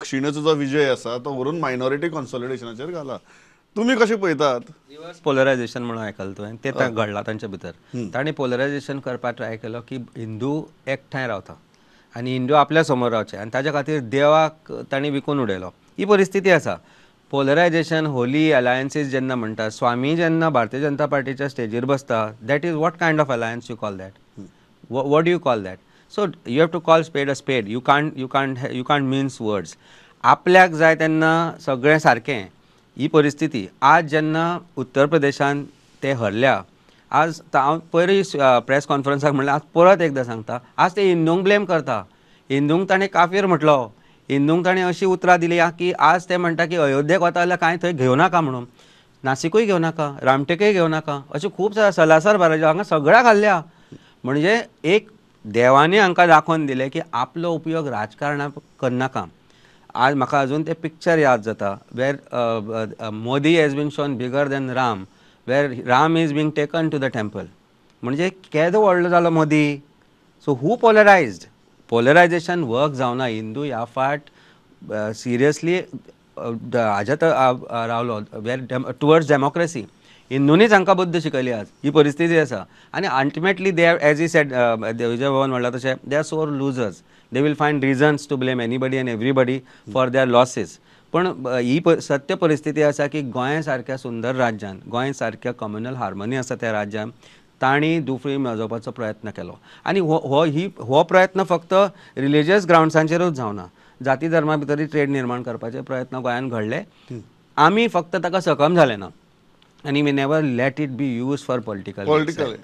दक्षिणेचो जो विजय आसा तो व्हरून मायनॉरिटी कॉन्सॉलिडेशनाचेर घाला. तुमी कशें पळयतात? रिवर्स पोलरायझेशन म्हणून आयकलां तुवें, तें घडलां तांच्या भितर. तांणी पोलरायझेशन करपाक ट्राय केलो की हिंदू एकठांय रावता आनी हिंदू आपल्या समोर रावचे आनी ताच्या खातीर देवाक तांणी विकून उडयलो. ही परिस्थिती आसा. पोलरायझेशन, होली अलायन्सीस जेन्ना म्हणटा, स्वामी जेन्ना भारतीय जनता पार्टीच्या स्टेजीर बसता, that is what kind of alliance you call that? What you call that? So you have to call spade a spade. You can't mince words. आपल्याक जाय तेन्ना सगळें सारकें. ही परिस्थिती आज जेन्ना उत्तर प्रदेशान ते हरल्या, आज हांव पयरूय प्रेस कॉन्फरन्साक म्हणलें, आज परत एकदां सांगता, आज ते हिंदूंक ब्लेम करता. हिंदूंक ताणें काफीर म्हटलो, हिंदूंक ताणें अशी उतरां दिली की आज ते म्हणटा की अयोध्येक वता जाल्यार कांय थंय घेवं नाका म्हणून, नासिकूय घेवं नाका, रामटेकय घेवं नाका, अशें खूब सलासर बाराजी हांगा सगळ्याक घाल्ल्या. म्हणजे एक देवांनी हांकां दाखोवन दिलें की आपलो उपयोग राजकारणाक करनाका. आज म्हाका अजून तें पिक्चर याद जाता where Modi has been shown bigger than Ram, where Ram is being taken to the temple. म्हणजे केदो व्हडलो जालो Modi. So who polarised? Polarisation work जावना. हिंदू ह्या फाट सिरियसली हाज्यात रावलो वेर टुवर्ड्स डेमोक्रेसी. हिंदूंनीच हांकां बुद्द शिकयली. आज ही परिस्थिती आसा आनी ultimately they are, as he said, Vijay Bhavan म्हणलां तशें, they are sore losers. They will find reasons to blame anybody and everybody for their losses. पण ही सत्य परिस्थिती आसा की गोंय सारक्या सुंदर राज्यान, गोंय सारक्या कम्युनल हार्मनी आसा त्या राज्यान, तांणी दुफळी मेजोवपाचो प्रयत्न केलो. आनी हो ही हो प्रयत्न फक्त रिलिजियस ग्रावंड्सांचेरूच जावना, जाती धर्मा भितरूय ट्रेड निर्माण करपाचे प्रयत्न गोंयांत घडले. आमी फक्त ताका सकम जाले ना आनी we never let it be use for political. Political.